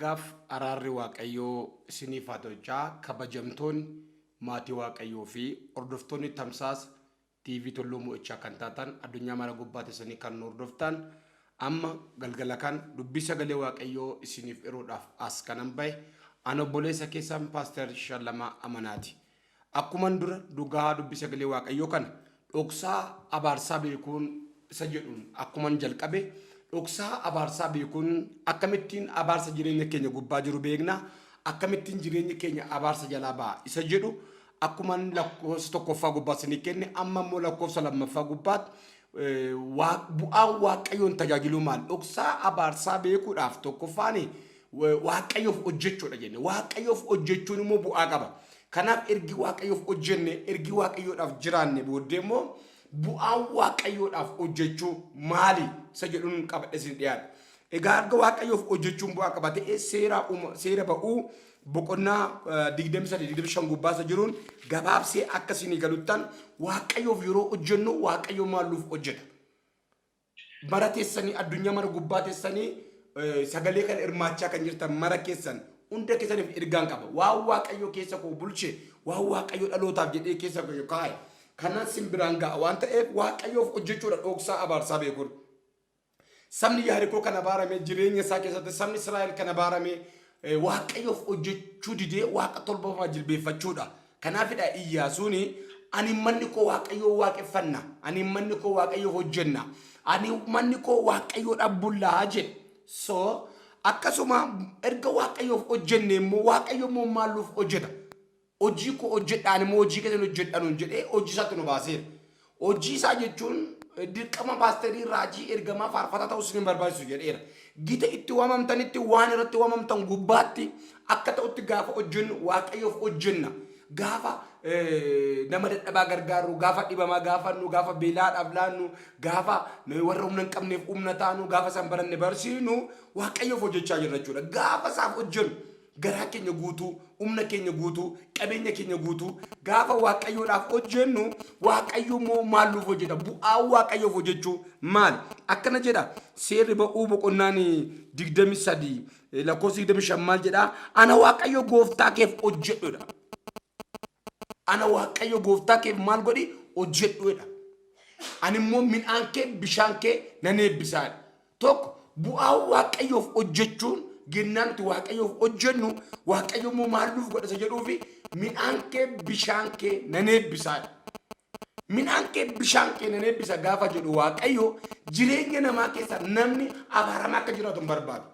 Nagaaf araarri Waaqayyoo isiniif haa ta'u jechaa kabajamtoonni maatii Waaqayyoo fi hordoftoonni tamsaasa TV Tulluu Mo'ichaa kan taatan addunyaa mara gubbaa teessanii kan nu hordoftan amma galgala kan dubbii sagalee Waaqayyoo isiniif hiruudhaaf as kanan bahe an obboleessa keessan Paaster Shallamaa Amanaati. Akkuman dura dhugaa dubbii sagalee Waaqayyoo kana dhoksaa abaarsaa beekuun isa jedhuun akkuman jalqabe dhoksaa abaarsaa beekuun akkamittiin abaarsa jireenya keenya gubbaa jiru beekna, akkamittiin jireenyi keenya abaarsa jalaa ba'a isa jedhu akkuman lakkoofsa tokkoffaa gubbaa isinii kenne amma immoo lakkoofsa lammaffaa gubbaatti bu'aan Waaqayyoon tajaajiluu maal? Dhoksaa abaarsaa beekuudhaaf tokkoffaan Waaqayyoof hojjechuudha jenne. Waaqayyoof hojjechuun immoo bu'aa qaba. Kanaaf ergi Waaqayyoof hojjenne, ergi Waaqayyoodhaaf jiraanne booddee immoo bu'aan Waaqayyoodhaaf hojjechuu maali isa jedhuun qabadhe isin dhiyaadha. Egaa erga Waaqayyoof hojjechuun bu'aa qaba ta'ee seera seera ba'uu boqonnaa 23 25 gubbaa isa jiruun gabaabsee akka isinii galuttan Waaqayyoof yeroo hojjennu Waaqayyo maal nuuf hojjeta? Mara teessanii addunyaa mara gubbaa teessanii sagalee kana hirmaachaa kan jirtan mara keessan hunda keessaniif ergaan qaba. Waan Waaqayyo keessa koo bulche, waan Waaqayyo dhalootaaf jedhee keessa koo kaa'e kanan sin biraan ga'a waan ta'eef Waaqayyoof hojjechuudha dhoksaa abaarsaa beekuun. Sabni Yaarikoo kan abaarame jireenya isaa keessatti sabni Israa'el kan abaarame Waaqayyoof hojjechuu didee waaqa tolfamaa jilbeeffachuudha. Kanaafidha Iyyaasuun ani manni koo Waaqayyoo waaqeffanna, ani manni koo Waaqayyoof hojjenna, ani manni koo Waaqayyoodhaaf bullaa jedhe. So akkasuma erga Waaqayyoof hojjenne immoo Waaqayyo immoo maal nuuf hojjeta? Hojii koo hojjedhaan immoo hojii keessan hojjedha nuun jedhee hojii isaatti nu baaseera. Hojii isaa jechuun dirqama paasterii, raajii, ergamaa, faarfataa ta'uu isin hin barbaachisu jedheera. Gita itti waamamtanitti waan irratti waamamtan gubbaatti akka ta'utti gaafa hojjennu Waaqayyoof hojjenna. Gaafa nama dadhabaa gargaarru, gaafa dhibamaa gaafannu, gaafa beelaadhaaf laannu, gaafa warra humna hin qabneef humna taanu, gaafa isaan baranne barsiinu Waaqayyoof hojjechaa jirra jechuudha. Gaafa isaaf hojjennu garaa keenya guutuu, humna keenya guutuu, qabeenya keenya guutuu gaafa Waaqayyoodhaaf hojjennu Waaqayyo immoo maal nuuf hojjeta? Bu'aan Waaqayyoof hojjechuu maali? Akkana jedha seerri ba'uu boqonnaan 23 lakkoofsi 25 maal jedha? Ana Waaqayyo gooftaa keef hojjedhudha. Ana Waaqayyo gooftaa keef maal godhi? Hojjedhuudha. Ani immoo midhaan kee bishaan kee nan eebbisaadha. Tokko bu'aa Waaqayyoof hojjechuun gennaa nuti Waaqayyoof hojjennu Waaqayyo immoo maal nuuf godha isa jedhuufi midhaan kee bishaan kee nan eebbisaadha. Midhaan kee bishaan kee nan eebbisa gaafa jedhu Waaqayyo jireenya namaa keessa namni abaaramaa akka jiraatu hin barbaadu.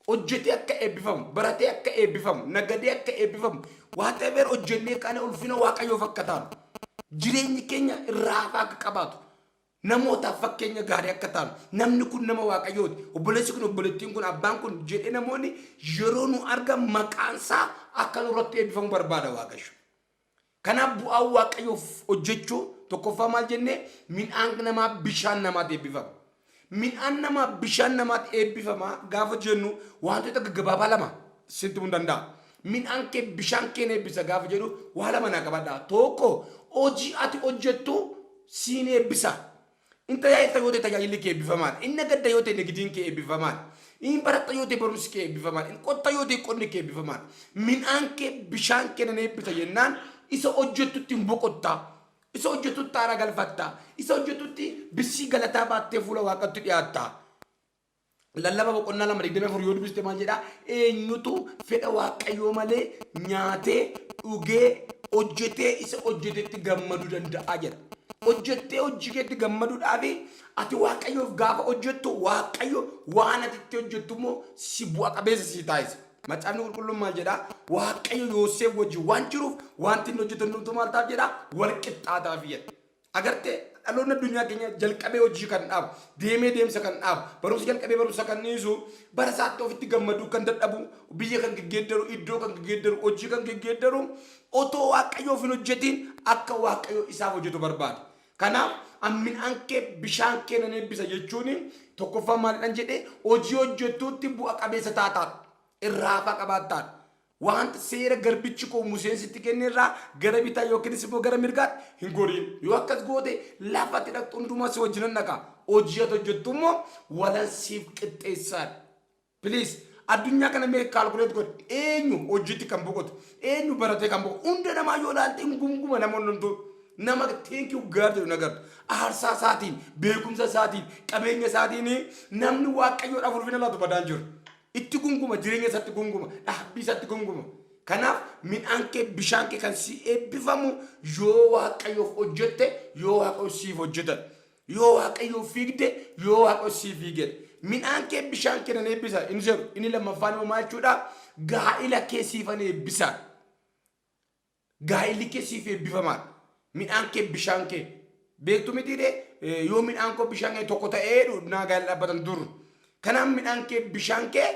Hojjetee akka eebbifamu, baratee akka eebbifamu, nagadee akka eebbifamu, whatever hojjennee kaane ulfina Waaqayyoof akka taanu, jireenyi keenya irraa hafaa akka qabaatu, namootaaf fakkeenya gaarii akka taanu, namni kun nama Waaqayyooti, obboleessi kun, obboleettiin kun, abbaan kun jedhee namoonni yeroo nu argan maqaan isaa akka nurratti eebbifamu barbaada Waaqayyo. Kanaaf bu'aan Waaqayyoof hojjechuu tokkoffaa maal jennee midhaan namaa bishaan namaatti eebbifama. Midhaan namaa bishaan namaatti eebbifama gaafa jennu wantoota gaggabaabaa lama sitti himuu danda'a. Midhaan kee bishaan kee eebbisa gaafa jedhu waa lama naa qabadha. Tokko hojii ati hojjettu siin eebbisa. In tajaajilta yoo ta'e tajaajilli kee eebbifamaadha. In nagadda yoo ta'e nagidiin kee eebbifamaadha. In baratta yoo ta'e barumsi kee eebbifamaadha. In qotta yoo ta'e qonni kee eebbifamaadha. Midhaan kee bishaan kee nan eebbisa jennaan isa hojjettutti hin boqotta. Isa hojjettutti aara galfatta. Isa hojjettutti bissii galataa baattee fuula Waaqatti dhiyaatta. Lallaba boqonnaa 2 24 yoo dubbiste maal jedhaa? Eenyutu fedha Waaqayyoo malee nyaatee, dhugee, hojjetee isa hojjetetti gammaduu danda'a jedha. Hojjettee hojii keetti gammaduudhaaf ati Waaqayyoof gaafa hojjettu Waaqayyo waan ati itti hojjettu immoo si bu'a qabeessa si taasisa. Macaafni qulqulluun maal jedhaa? Waaqayyo Yoosef wajjin waan jiruuf wanti inni hojjetu hundumtuu maal ta'aaf jedhaa? Wal qixxaataaf jedha. Agartee dhaloonni addunyaa keenya jalqabee hojii kan dhaabu, deemee deemsa kan dhaabu, barumsa jalqabee barumsa kan dhiisu, bara isaatti ofitti gammaduu kan dadhabu, biyya kan geggeeddaru, iddoo kan geggeeddaru, hojii kan geggeeddaru, otoo Waaqayyoof hin hojjetiin akka Waaqayyo isaaf hojjetu barbaada. Kanaaf midhaan kee bishaan kee nan eebbisa jechuun tokkoffaa maalidhaan jedhee hojii hojjettuutti bu'a qabeessa taataan irraa hafaa qabaattaan. Wanta seera garbichi koo Museen sitti kenne irraa gara bitaa yookiinis immoo gara mirgaatti hin goriin. Yoo akkas goote lafa ati dhaqxu hundumaa si wajjinan dhaqa. Hojii ati hojjettu immoo walan siif qixxeessaadha. Please Addunyaa kana mee calculate godhe, eenyu hojiitti kan boqotu, eenyu baratee kan boqotu? Hunda namaa yoo ilaalte hin gunguma. Nama hundumtuu nama "Thank you God" jedhu nagartu. Aarsaa isaatiin, beekumsa isaatiin, qabeenya isaatiin namni Waaqayyoodhaaf ulfina laatu badaan jiru. Itti gunguma, jireenya isaatti gunguma, dhaabbii isaatti gunguma. Kanaaf midhaan kee, bishaan kee kan si eebbifamu yoo Waaqayyoof hojjette, yoo Waaqayyo siif hojjetan, yoo Waaqayyoof fiigde, yoo Waaqayyo siif fiigedha. Midhaan kee, bishaan kee nan eebbisa inni jedhu inni lammaffaan immoo maal jechuudha? Gaa'ila kee siifan eebbisa. Gaa'illi kee siif eebbifamaadha. Midhaan kee, bishaan kee. Beektu mitiidhe, yoo midhaan koo bishaan kee tokko ta'ee naa gaa'ila dhaabbatan dur. Kanaaf midhaan kee, bishaan kee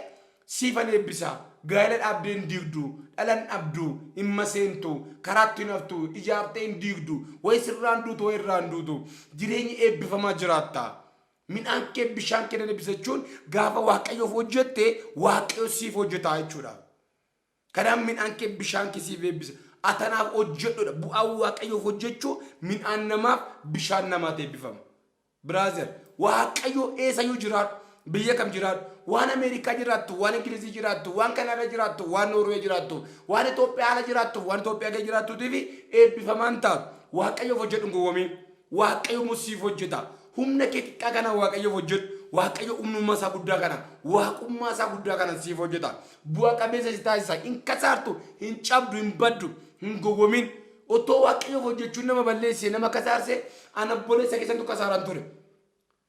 siifan eebbisa. Gaa'ila dhaabdee hin diigdu, dhalan dhabdu, hin maseentu, karaatti hin haftu, ijaartee hin diigdu, wayi sirraan duutu, wayi irraan duutu. Jireenyi eebbifamaa jiraatta. Midhaan kee, bishaan kee nan eebbisa jechuun gaafa Waaqayyoof hojjette Waaqayyo siif hojjeta jechuudha. Kanaaf midhaan kee, bishaan kee siif eebbisa. Atanaaf hojjedhudha. Bu'aan Waaqayyoof hojjechuu midhaan namaaf bishaan namaat eebbifama. Brother, Waaqayyo eessayyuu jiraadhu, biyya kam jiraadhu, waan Ameerikaa jiraattu, waan Ingilizii jiraattu, waan Kanaadaa jiraattu, waan Noorwee jiraattu, waan Itoophiyaa ala jiraattu, waan Itoophiyaa keessa jiraattuutiif eebbifamaan taatu. Waaqayyoof hojjedhu, hin gowwoomin. Waaqayyo immoo siif hojjeta. Humna kee xiqqaa kana Waaqayyoof hojjedhu. Waaqayyo humnummaa isaa guddaa kana, waaqummaa isaa guddaa kana siif hojjeta. Bu'a qabeessa si taasisa. Hin kasaartu, hin cabdu, hin baddu, hin gowwoomin. Otoo Waaqayyoof hojjechuun nama balleesse, nama kasaarse, ana obboleessa keessantu kasaaraan ture.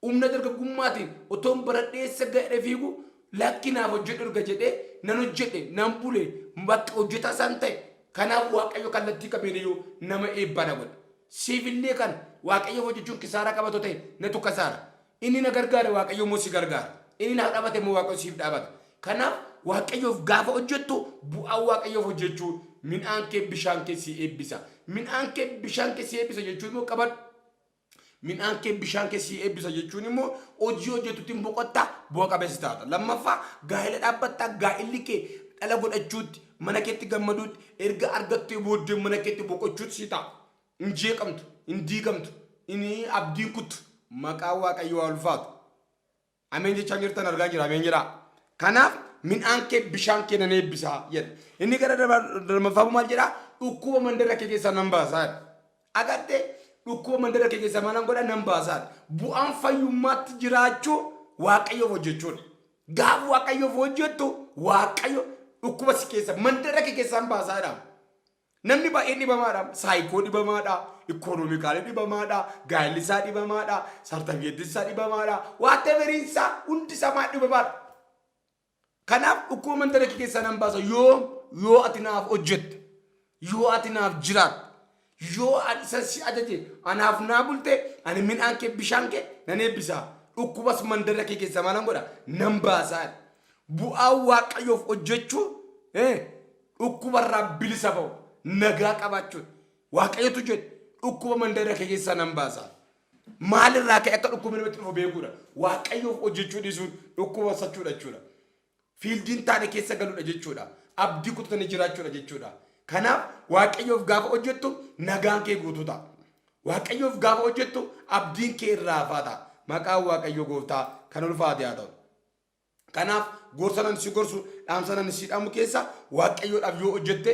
Humna dargaggummaatiin otoon baradheessa ga'ee fiigu, lakki, naaf hojjedhu erga jedhee nan hojjedhe, nan bule, bakka hojjetaa isaan ta'e. Kanaaf Waaqayyo kallattii kamiiniyyuu nama eebbaa na godhe. Siifillee kan Waaqayyoof hojjechuun kisaaraa qabatoo ta'e natu kasaara. Inni na gargaare Waaqayyo immoo si gargaara. Inni naaf dhaabate immoo Waaqayyo siif dhaabata. Kanaaf Waaqayyoof gaafa hojjettu, bu'aan Waaqayyoof hojjechuu midhaan kee, bishaan kee si eebbisa. Midhaan kee, bishaan kee si eebbisa jechuun immoo qabadhu. Midhaan kee, bishaan kee si eebbisa jechuun immoo hojii hojjetutti hin boqotta, bu'a qabeessa taata. Lammaffaa, gaa'ela dhaabbattaa, gaa'elli kee dhala godhachuutti, mana keetti gammaduutti, erga argattee booddee mana keetti boqochuutti si ta'a. Hin jeeqamtu, hin diigamtu, hin abdiin kuttu. Maqaan Waaqayyoo haa ulfaatu. Ameen jechaa jirtan argaa jira, ameen jedhaa. Kanaaf midhaan kee, bishaan kee nan eebbisaa jedha. Inni gara lammaffaa maal jedhaa? Dhukkuba mandara kee keessaa nan baasaa jedha. Agartee, dhukkuba mandara kee keessaa maal godha? Nan baasaa jedha. Bu'aan fayyummaatti jiraachuu Waaqayyoof hojjechuudha. Gaafa Waaqayyoof hojjettu Waaqayyo dhukkuba si keessa, mandara kee keessaa baasaa jedha. Namni baay'een dhibamaadha. Saayikoo dhibamaadha. Economically dhibamaadha. Gaa'elli isaa dhibamaadha. Sartifikeettiin isaa dhibamaadha. Whatever isaa hundi isaa maal dhibamaadha. Kanaaf dhukkuba mandara kee keessaa nan baasa yoo ati naaf hojjette, yoo ati naaf jiraatte, yoo ani isa si ajaje anaaf naa bulte, ani midhaan kee, bishaan kee nan eebbisa. Dhukkubas mandara kee keessaa maalan godha? Nan baasaa. Bu'aan Waaqayyoof hojjechuu dhukkubarraa bilisa ba'u, nagaa qabaachuudha. Waaqayyotu jedhe, dhukkuba mandara kee keessaa nan baasa. Maalirraa ka'e akka dhukkubni namatti dhufu beekuudha. Waaqayyoof hojjechuu dhiisuun dhukkuba sachuudha jechuudha. Fieldiin taane keessa galuudha jechuudha. Abdii kutatanii jiraachuudha jechuudha. Kanaaf Waaqayyoof gaafa hojjettu nagaan kee guutuu ta'a. Waaqayyoof gaafa hojjettu abdiin kee irraa hafaa ta'a. Maqaan Waaqayyoo gooftaa kan ulfaate haa ta'u. Kanaaf gorsa nan si gorsu, dhaamsa nan si dhaamu keessa, Waaqayyoodhaaf yoo hojjette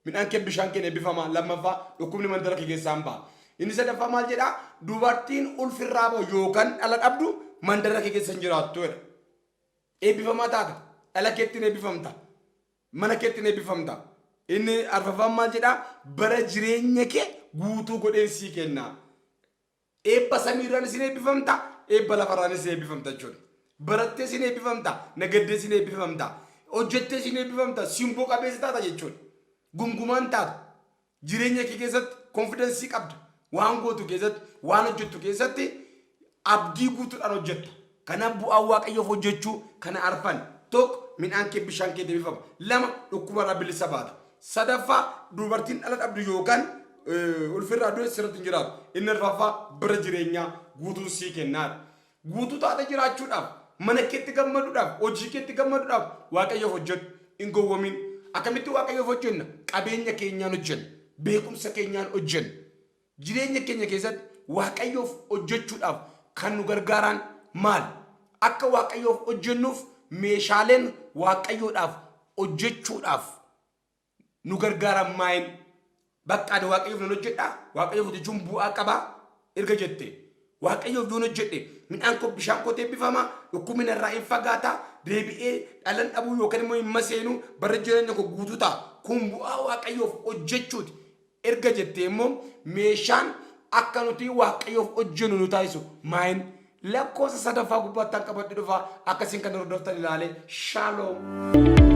midhaan kee, bishaan kee eebbifama. Lammaffaa, dhukkubni mandara kee keessaa hin ba'a. Inni sadaffaa maal jedhaa? Dubartiin ulfirraa ba'u yookaan dhala dhabdu mandara kee keessa hin jiraattu jedha. Eebbifamaa taata. Dhala keettiin eebbifamta. Mana keettiin eebbifamta. Inni arfaffaan maal jedhaa? Bara jireenya kee guutuu godheen sii kenna. Eebba samiirraan isin eebbifamta, eebba lafarraan isin eebbifamta jechuudha. Barattee isin eebbifamta, nagaddee isin eebbifamta, hojjettee isin eebbifamta, simboo qabeessa taata jechuudha. Gungumaan taata. Jireenya kee keessatti confidence qabda. Waan gootu keessatti, waan hojjettu keessatti abdii guutuudhaan hojjetta. Kanaaf bu'aan Waaqayyoof hojjechuu kana arfan. Tokko, midhaan kee, bishaan kee eebbifama. Lama, dhukkubarraa bilisa baata. Sadaffaa, dubartiin dhala dhabdu yookaan ulfirraa du'e sirriitti hin jiraatu. Inni arfaffaa, bara jireenyaa guutuun sii kennaadha. Guutuu taate jiraachuudhaaf, mana keetti gammaduudhaaf, hojii keetti gammaduudhaaf Waaqayyoof hojjedhu. Hin gowwomin. Akkamitti Waaqayyoof hojjenna? Qabeenya keenyaan hojjenna. Beekumsa keenyaan hojjenna. Jireenya keenya keessatti Waaqayyoof hojjechuudhaaf kan nu gargaaraan maal? Akka Waaqayyoof hojjennuuf Meeshaaleen Waaqayyoodhaaf hojjechuudhaaf nu gargaaran maayin? Bakka ani Waaqayyoof nan hojjedha, Waaqayyoof hojjechuun bu'aa qaba erga jette, Waaqayyoof yoon hojjedhe midhaan koo bishaan kootti eebbifama, dhukkubni narraa hin fagaata, deebi'ee dhalan dhabuu yookaan immoo hin maseenu, barri jireenya koo guutuu ta'a. Kun bu'aa Waaqayyoof hojjechuuti erga jettee immoo, meeshaan akka nuti Waaqayyoof hojjennu nu taasisu maayin? Lakkoofsa sadaffaa gubbaatti kan qabadhe dhufa. Akkasiin kan hordoftan ilaale. Shaaloom.